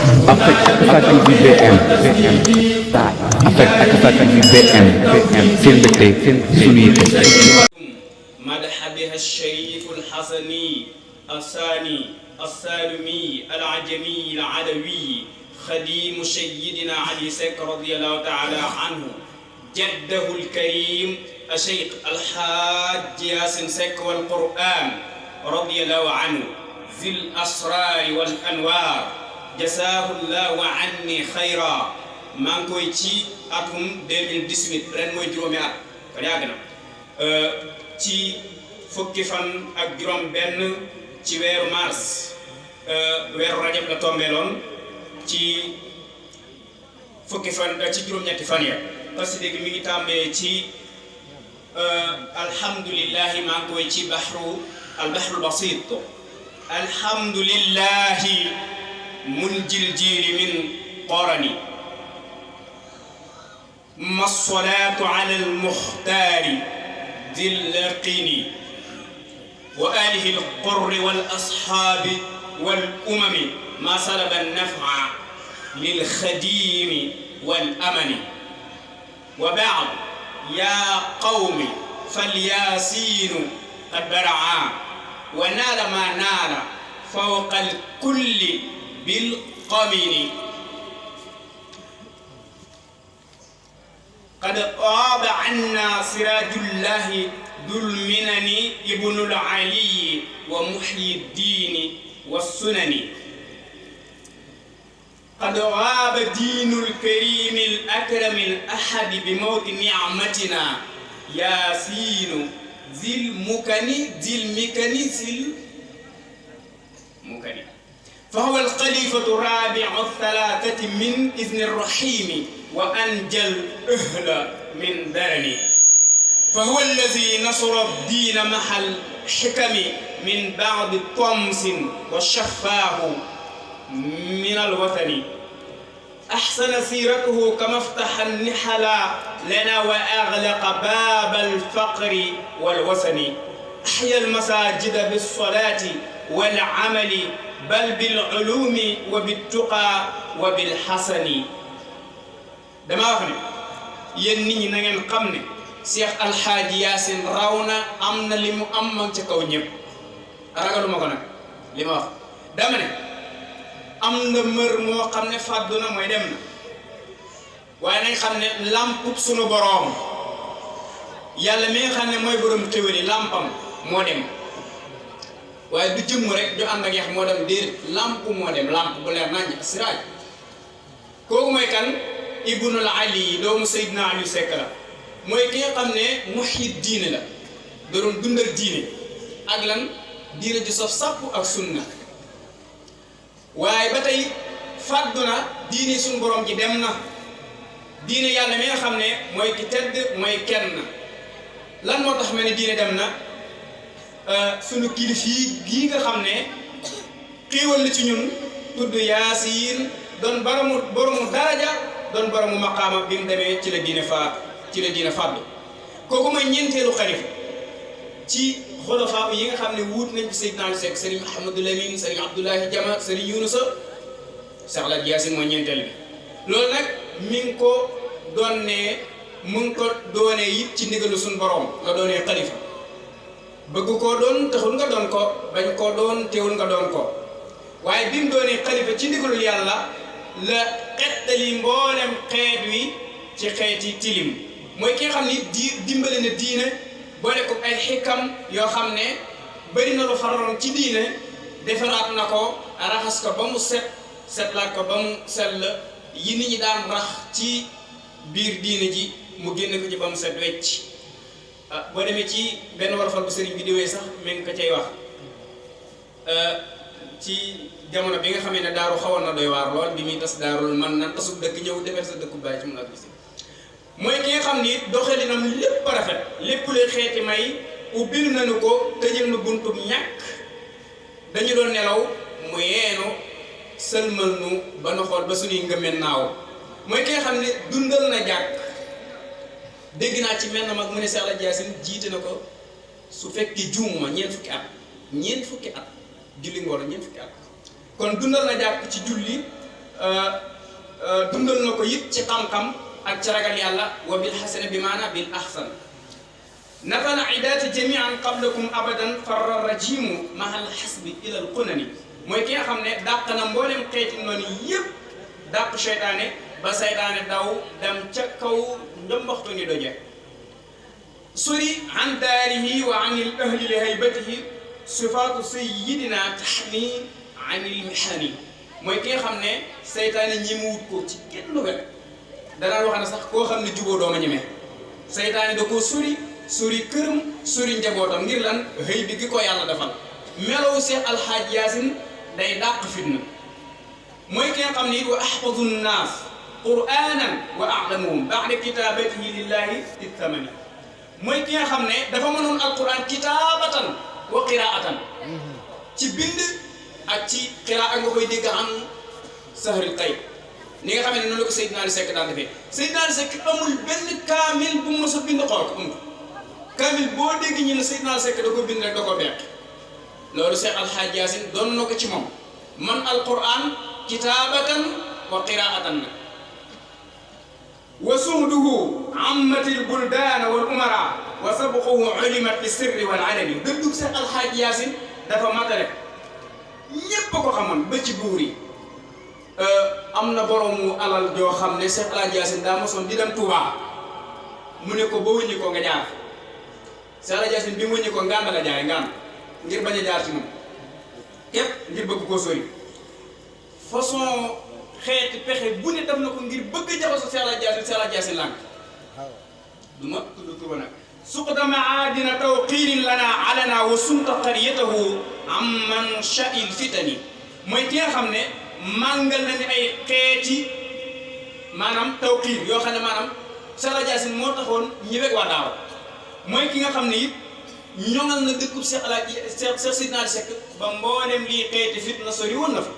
Affect bi BM daal affect bi BM seen mbégte seen suñu yite مدح بها الشريف الحسني الثاني السالمي العجمي العدوي خديم سيدنا علي سك رضي الله تعالى عنه جده الكريم الشيخ الحاج ياسين سك والقرآن رضي الله عنه ذي الأسرار والأنوار جزاه الله عني خيرا مانكوي تي أتهم 2018 رن موي جومي أت كرياغنا ci fukki fan ak juróom benn ci weeru mars weeru rajab la tombeeloon ci fukki fan ci juróom-ñetti fan ya parce que mi ngi tàmbee ci alhamdulillahi maa ngi koy ci albahrul basit alhamdulillahi munjil jiili min qorani ma salaatu ala almuxtaari ذي اللقين وآله القر والأصحاب والأمم ما سلب النفع للخديم والأمن وبعد يا قوم فالياسين قد برعا ونال ما نال فوق الكل بالقمن قد غاب عنا سراج الله ذو المنن ابن العلي ومحيي الدين والسنن قد غاب دين الكريم الأكرم الأحد بموت نعمتنا ياسين ذي المكن فهو الخليفة الرابع الثلاثة من إذن الرحيم وأنجى الأهل من درني فهو الذي نصر الدين محل حكم من بعد طمس وشفاه من الوثن أحسن سيرته كما افتح النحل لنا وأغلق باب الفقر والوثن أحيا المساجد بالصلاة والعمل بل بالعلوم وبالتقى وبالحسن dama wax ne yéen nit ñi na ngeen xam ne Cheikh Alxaaji Yaasin raw na am na li mu am mag ca kaw ñëpp ragaluma ko nag li ma wax dama ne am na mër moo xam ne fàddu na mooy dem na waaye nañ xam ne làmpub sunu boroom yàlla mi nga xam ne mooy boroom xéwali làmpam moo dem waaye du jëmm rek ju ànd ak yax moo dem déedéet làmp moo dem làmp bu leer nañ siraaj kooku mooy kan ibnul ali doomu Seydina Aliou Seck la mooy ki nga xam ne muhyi diine la da doon dundal diine ak lan diine ju saf sàpp ak sunna waaye ba tey fàddu na diine suñu borom ji dem na diine yàlla mi nga xam ne mooy ki tedd mooy kenn lan moo tax ma ne diine dem na sunu kilif yi gii nga xam ne xéewal la ci ñun tudd Yaasiin doon boromu daraja doon boromu maqaama bi mu demee ci la diine fàddu kooku mooy ñeenteelu xalifa ci xulafaa yi nga xam ne wuut nañ ci Seydina Aliou Seck Serigne Mouhamadou Lamine Serigne Abdoulahi Jama Serigne Yunusa Cheikh Alaaji Yaasin mooy ñeenteel bi loolu nag mi ngi ko doonee it ci ndigalu suñu borom la doonee xalifa bëgg koo doon taxul nga doon ko bañ koo doon teewul nga doon ko waaye bi mu doonee xalifa ci ndigalul yàlla la xettali mboolem xeet wi ci xeeti tilim mooy ki nga xam ni dimbale na diine boole ko ay xikam yoo xam ne bari na lu fararoon ci diine defaraat na ko raxas ko ba mu setlaat ko ba mu sell yi nit ñi daan rax ci biir diine ji mu génne ko ci ba mu set wecc boo demee ci benn wolofal bu sëriñ bi di wéy sax mi ngi ko cay wax ci jamono bi nga xamee ne daaru xawoon na doy waar lool bi muy tas daarul man nan tasub dëkk ñëw defal sa dëkku bàyyi ci mun ak gis mooy ki nga xam ni doxalinam lépp rafet lépp luy xeeti may ubbil nañu ko tëjal na buntub ñàkk dañu doon nelaw mu yeenu sëlmal nu ba nu xool ba suñuy ngëmeen naaw mooy ki nga xam ne dundal na jàkk dégg naa ci mel na mag mu ne Cheikh Alaaji Yaasin jiite na ko su fekkee juumuma ñeent fukki at julli ngoon ñeent fukki at kon dundal na jàkk ci julli dundal na ko it ci xam-xam ak ci ragal yàlla wa bil xasana bi maana bil ahsan nafal idaati jamian qablakum abadan farra rajimu mahal xasbi ila al qunani mooy ki nga xam ne dàq na mboolem xeeti noonu yëpp dàq seytaane ba seytaane daw dem ca kaw njombaxtu ni doje suri an daarihi wa an il ahli li haybatihi sifaatu sayyidina taxni an il mihani mooy ki nga xam ne seytaane ñemewut ko ci genn wet danaan wax ne sax koo xam ne juboo dooma ñeme seytaane da koo suri këram suri njabootam ngir lan xëy bi gi ko yàlla defal melow Seex Alxaaj Yaasin day dàq fitna mooy ki nga xam ne it wa ahfadu nnaas qur'anan wa a'lamuhum ba'da kitaabatihi lillahi ithamani mooy ki nga xam ne dafa mënoon alquran kitaabatan wa qiraatan ci bind ak ci qiraa nga koy dégg am sahril qayb ni nga xam ne noonu la ko Seydina Ali Seck daan defee Seydina Ali Seck amul benn kaamil bu mu mës a bind xool ko amul kaamil boo dégg ñu ne Seydina Ali Seck da ko bind rek da ko beeq loolu Seex Alxaaj Yaasin doon na ko ci moom man alquran kitaabatan wa qiraatan nag wa suhduhu ammatil buldaana wal umara wa sabquhu ulimat bi sirri wal alani dëddug Seex Alxaaj Yaasin dafa matale ñépp ko xamoon ba ci buur yi am na boroomu alal joo xam ne Seex Alxaaj Yaasin daa mosoon di dem Tuubaa mu ne ko ba wëññi ko nga jaar Seex Alxaaj Yaasin bi mu wëññi ko Nganda la jaay Nganda ngir bañ a jaar ci moom képp ngir bëgg koo sori façon xeeti pexe bu ne def na ko ngir bëgg jaxasoo Seex Alxaaj Yaasin lànk du ma tudd tuba nag suqta maadina tawqiirin lana alana wa sumta qaryatahu am man sha'il fitani mooy ki nga xam ne màngal na ni ay xeeti maanaam tawqiir yoo xam ne maanaam Seex Alxaaj Yaasin moo taxoon ñëweg waa daaw mooy ki nga xam ne it ñoŋal na dëkkub Seex Seydina Ali Seck ba mboolem lii xeeti fitna sori woon na fa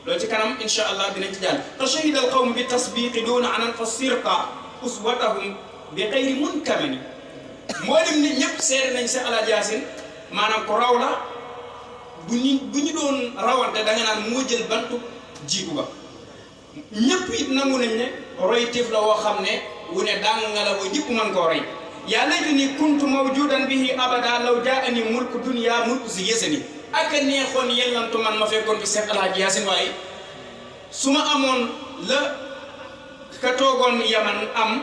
loolu ci kanam incha allah dinañ ci jàll te shahida al qawm bi tasbiqi duuna anan fa sirta uswatahum bi xayri munkamani mboolem nit ñëpp seere nañ Seex Alxaaj Yaasin maanaam ko raw la bu ñu doon rawante da nga naan moo jël bantu jiitu ba ñëpp it nangu nañ ne roy téef la woo xam ne wu ne dàng nga la ba ñëpp mën koo roy yaa laytani kuntu mawjudan bihi abada law jaani mulku dunya mulku si yësani ak a neexoon yellantu man ma fekkoon fi Seex Alxaaj Yaasin waaye su ma amoon la ka toogoon Yaman am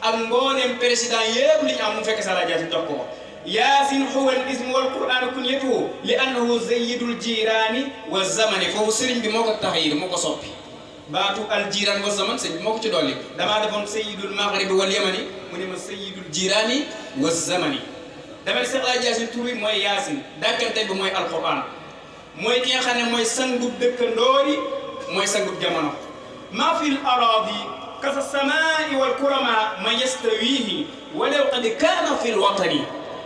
ak mbooleem président yëpp li ñu am mu fekk Seex Alxaaj Yaasin jox ko Yaasin huwa al ismu wal qur'aanu kunyatuhu li annahu sayyidul jiiraani wa zamani foofu sëriñ bi moo ko taxayir moo ko soppi baatu al jiiraan wa zaman sëñ bi moo ko ci dolli damaa defoon sayyidul maghribi wal yamani mu ne ma sayyidul jiiraani wa zamani damay Seex Alxaaj Yaasin tur bi mooy Yaasin dàkkante bi mooy alquran mooy ki nga xam ne mooy sangub dëkkandoori mooy sangub jamono maa fil araadi kasa samaai wal kurama man yastawihi walaw qad kaana fil watani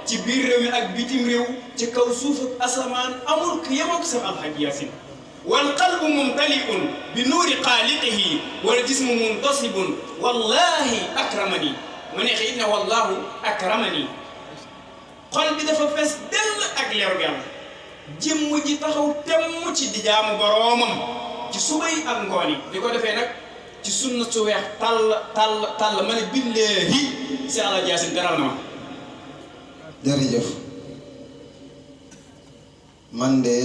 ci biir réew mi ak bitim réew ci kaw suuf ak asamaan amul ku yemoog Seex Alxaaj Yaasin wal qalbu mumtali'un bi nuuri xaaliqihi wal jismu muntasibun wallahi akramani mu neexee it ne wallahu akramani xol bi dafa fees dell ak leeru Yàlla jëmm ji taxaw temm ci di jaamu boroomam ci suba yi ak ngoon yi di ko defee nag ci sunna su weex tàll ma ne billaahi Seex Alxaaj Yaasin daral na ma jërëjëf man de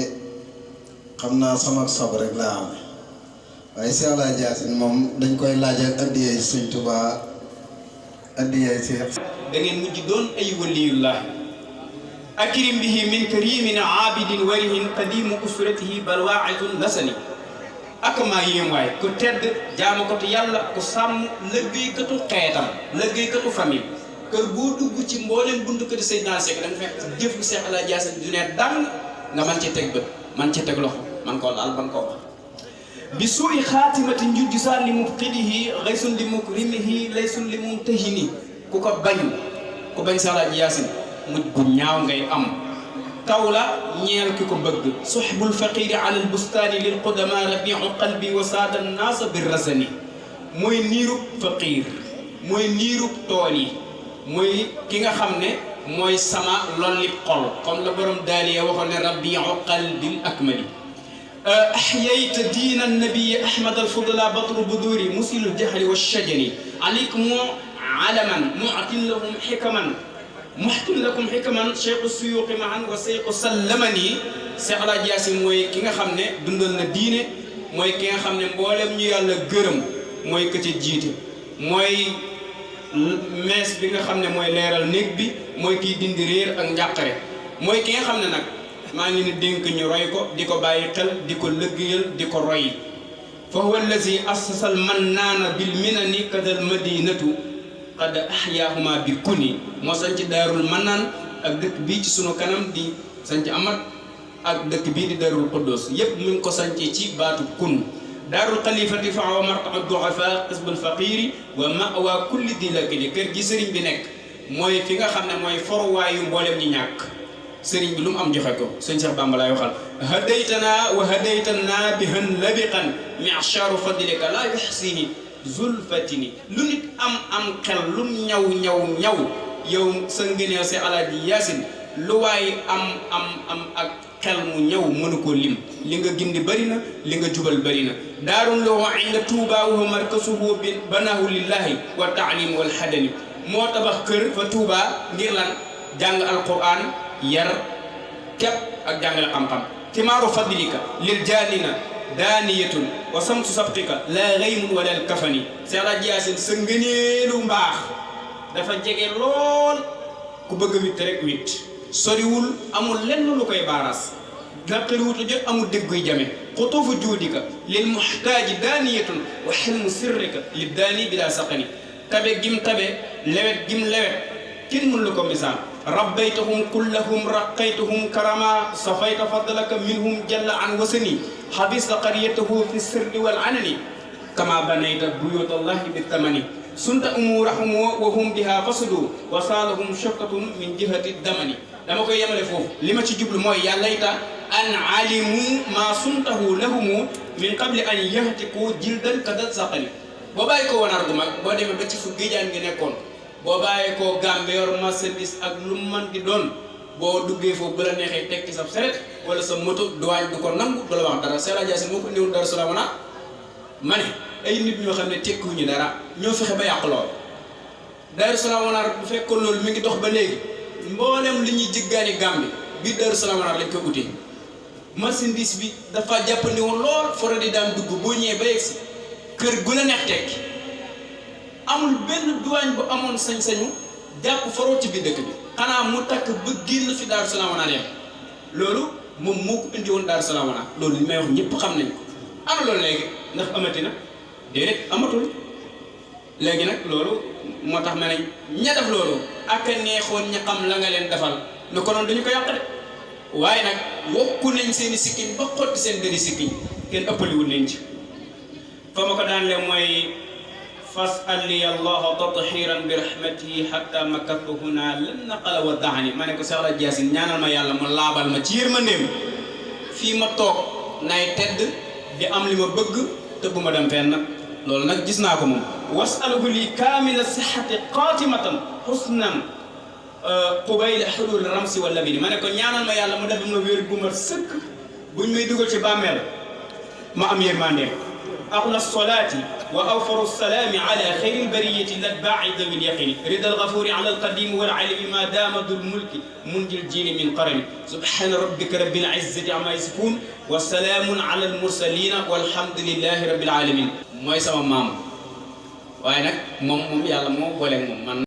xam naa sama sob rek laa am waaye Seex Alxaaj Yaasin moom dañ koy laaj ak addiyee Sëñ Tuubaa addiyee Seex da ngeen mujj doon ay waliyullah akrim bihi min karimin aabidin warihin qadimu usratihi bal waaidun lasani ak maa yéem waay ku tedd jaamu ko te yàlla ku sàmm lëggéeykatu xeetam lëggéeykatu famille kër boo dugg ci mboolem buntu kër Seydina Ali Seck da nga fekk jëfu Seex Alxaaj Yaasin du ne dàng nga man ci teg bët man ci teg loxo man koo laal man koo wax bi suu'i xaatimati njurju saan li mubqidihi laysun li mukrimihi laysun li mumtahini ku ko bañ Seex Alxaaj Yaasin mujj bu ñaaw ngay am taw la ñeel ki ko bëgg suxbul faqiri ala al bustaani lil qudama rabiu qalbi wa saada naasa bir rasani mooy niirub faqir mooy niirub tool yi mooy ki nga xam ne mooy sama lolli xol comme la borom daaliya waxoon ne rabiu qalbil akmali أحييت دين النبي أحمد الفضلاء بطر بدوري مسيل الجهل والشجر عليكم علما معط لهم حكما محت لكم حكما شيخ السيوق معا وسيق سلمني Cheikh Alaaji Yaasin mooy ki nga xam ne dundal na diine mooy ki nga xam ne mboolem ñu yàlla gërëm mooy ka ca jiite mooy mees bi nga xam ne mooy leeral néeg bi mooy kiy dindi réer ak njàqare mooy ki nga xam ne nag maa ngi ni dénk ñu roy ko di ko bàyyi xel di ko lëggéeyal di ko roy fa huwa allazi assasa al mannaana bil minani kadal madinatu qad ahyaahuma bi kuni moo sanc daarul mannaan ak dëkk bii ci sunu kanam di sanc amat ak dëkk bii di daarul quddus yépp mu ngi ko sancee ci baatu kun daarul xalifati fa wa martaa duafa qisbul faqiri wa mawa kulli di lakili kër gi sëriñ bi nekk mooy fi nga xam ne mooy forwaayu mboolem ñi ñàkk sëriñ bi lu mu am joxe ko sëñ Cheikh Bamba laay waxal hadaytana wa hadaytana bihan labiqan mi'sharu fadlika la yuhsini zulfatini lu nit am xel lu ñaw yow sa ngëneel si Alaaji Yaasin lu waay am ak xel mu ñëw mënu ko lim li nga gindi bëri na li nga jubal bëri na daarun lahu inda Tuuba wa markasuhu bi banahu lillahi wa taalim wal hadani moo tabax kër fa Tuuba ngir lan jàng alquran yar képp ak jàngale xam-xam timaaru fadlika lil jaanina daaniyatun wa samtu sabtika la gaymun wala al kafani Cheikh Alaaji Yaasin sa ngëneelu mbaax dafa jege lool ku bëgg a witt rek witt soriwul amul lenn lu koy baaraas gàttali wutu jot amul dégguy jame xutuufu juudika lil muxtaaji daaniyatun wa xilmu sirrika lil daani bila saqani tabe gim tabe lewet gim lewet kenn mën lu ko misaal rabbaytahum kullahum raqaytahum karama safayta fadlaka minhum jalla an wasani xabista qaryatahu fi sirri wal anani kama banayta buyutallahi bi thamani sunta umurahum wa hum biha fasadu wa saalahum shafqatun min jihati damani dama koy yemale foofu li ma ci jublu mooy yàllayta an alimu ma suntahu lahumu min qabli an yahtiku jildan kadat saqani boo bàyyi ko wanaar gu mag boo demee ba ci fu géejaan gi nekkoon boo bàyyi koo Gàmbi yor marchandise ak lu man di doon boo duggee foofu bu la neexee teg ci sa seret wala sa moto duwaañ du ko nangu du la wax dara Cheikh Alaaji Yaasin moo ko indiwoon dara salaamana ma ne ay nit ñoo xam ne tekkuñu dara ñoo fexe ba yàq lool Daaru Salaam Wanaar bu fekkoon loolu mi ngi dox ba léegi mboolem li ñuy jiggaani Gàmbi biir Daaru Salaam Wanaar lañ ko utee marchandise bi dafa jàppandi woon lool foro di daan dugg boo ñëwee ba yegsi kër gu la neex tekki amul benn duwaañ bu amoon sañ-sañu jàpp foro ci biir dëkk bi xanaa mu takk ba génn fi Daaru Salaam Wanaar yam loolu moom moo ko indi woon Daaru Salaam Wanaar loolu li may wax ñëpp xam nañ ko ana loolu léegi ndax amati na déedéet amatul léegi nag loolu moo tax ma ne ña def loolu ak a neexoon ña xam la nga leen defal ne ko noonu dañu ko yàq de waaye nag wokku nañ seeni sikkiñ ba xotti seen dëri sikkiñ kenn ëppaliwul nañ ci fa ma ko daan le mooy fas'al li allah tathiran bi rahmatihi hatta makattu huna lan naqala wa daani ma ne ko Cheikh Alaaji Yaasin ñaanal ma yàlla mu laabal ma ci yërmandeem fii ma toog nay tedd di am li ma bëgg te bu ma dem fenn loolu nag gis naa ko moom wasaluhu li kaamila sihati qatimatan husnan qubayla hulul ramsi wal labini ma ne ko ñaanal ma yàlla mu def ma wér gu ma sëkk buñ may dugal ci bàmmeel ma am yërmande axla solati wa awfaru salaami ala xayri lbariyati latbaai dawi lyaqini rida algafuri ala alqadimi walalimi ma dama dul mulki munjil jiini min qarani subhana rabbika rabbil izzati amma yasifun wa salaamun ala almursalina walhamdulillahi rabbil alamin mooy sama maam waaye nag moom yàlla moo booleeg moom man